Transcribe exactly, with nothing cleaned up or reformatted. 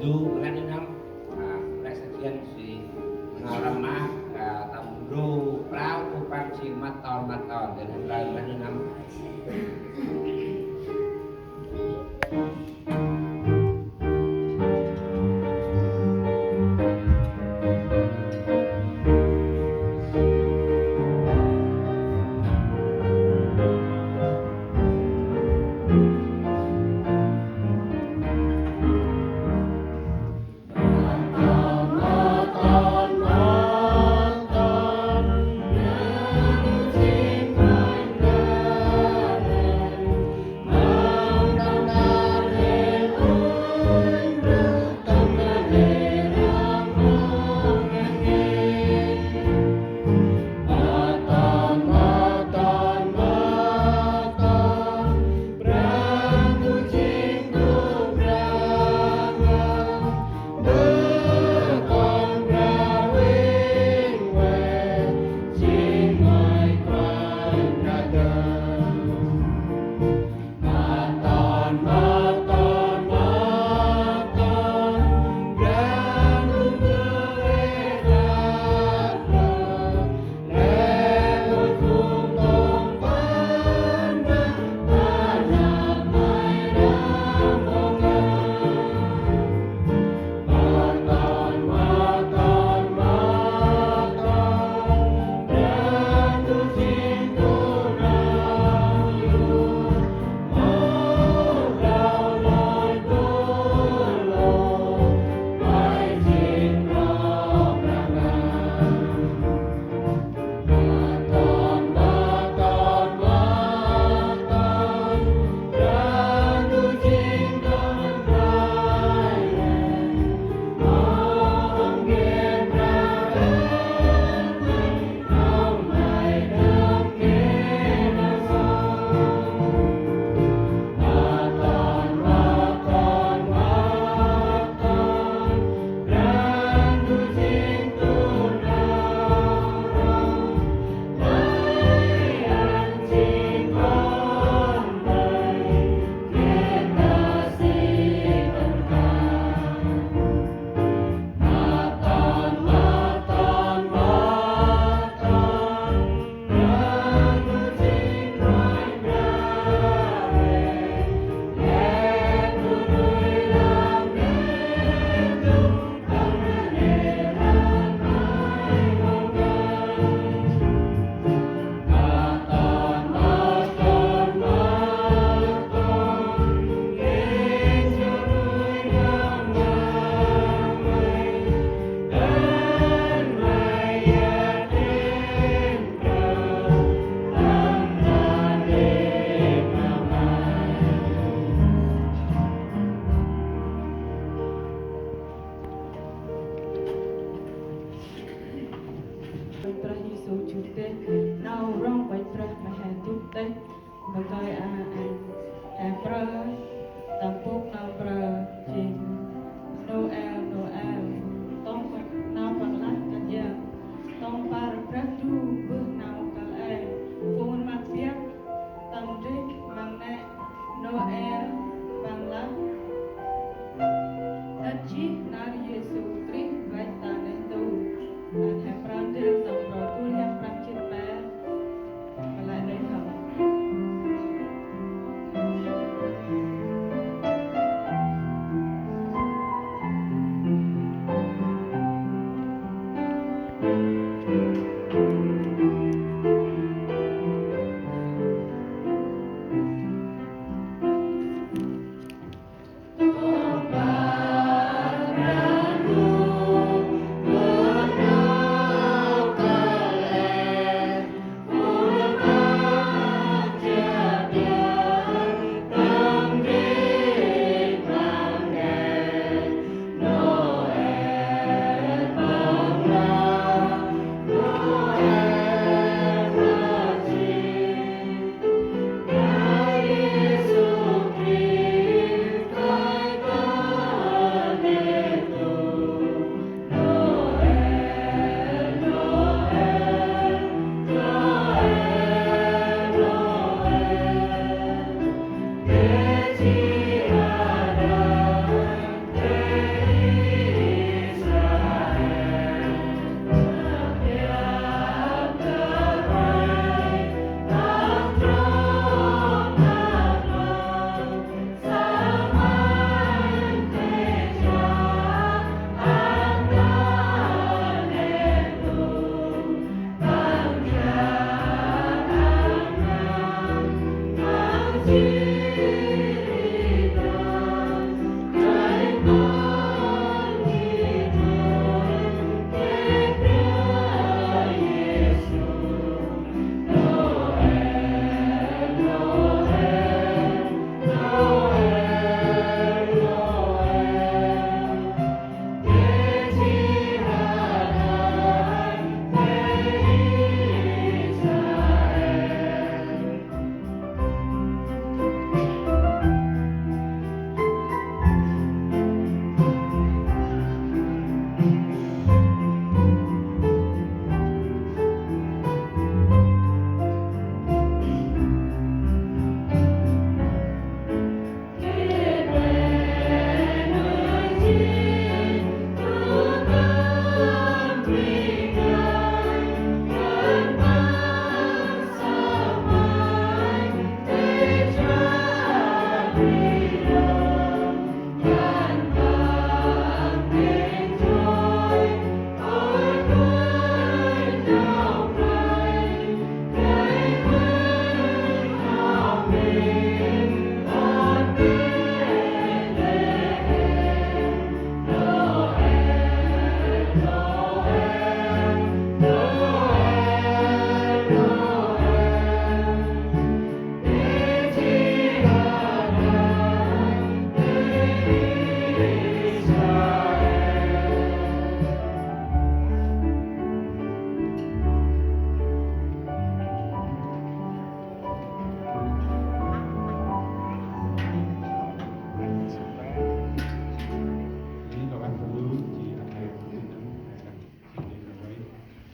Du lĕ năm, a, lĕ sa chiên si nau răm ma, a, tâm ru prao u păng si măt ton măt ton, dê năm prao lĕ năm. Kôranh Brah Yêsu jŭr deh, nau rŏng Kôranh Brah ma he dŭt deh, ma kơi a, a, a prơ, tâm bôk nau prơ, jêng Nôel, Nôel, tông nau Păng lah kơt yơk, tông păr Brah Ndu bơh nau kăl e, phung rmăk biăp, tâm ndrêh măng nĕ, Nôel, Păng lah, tât jêh nar Yêsu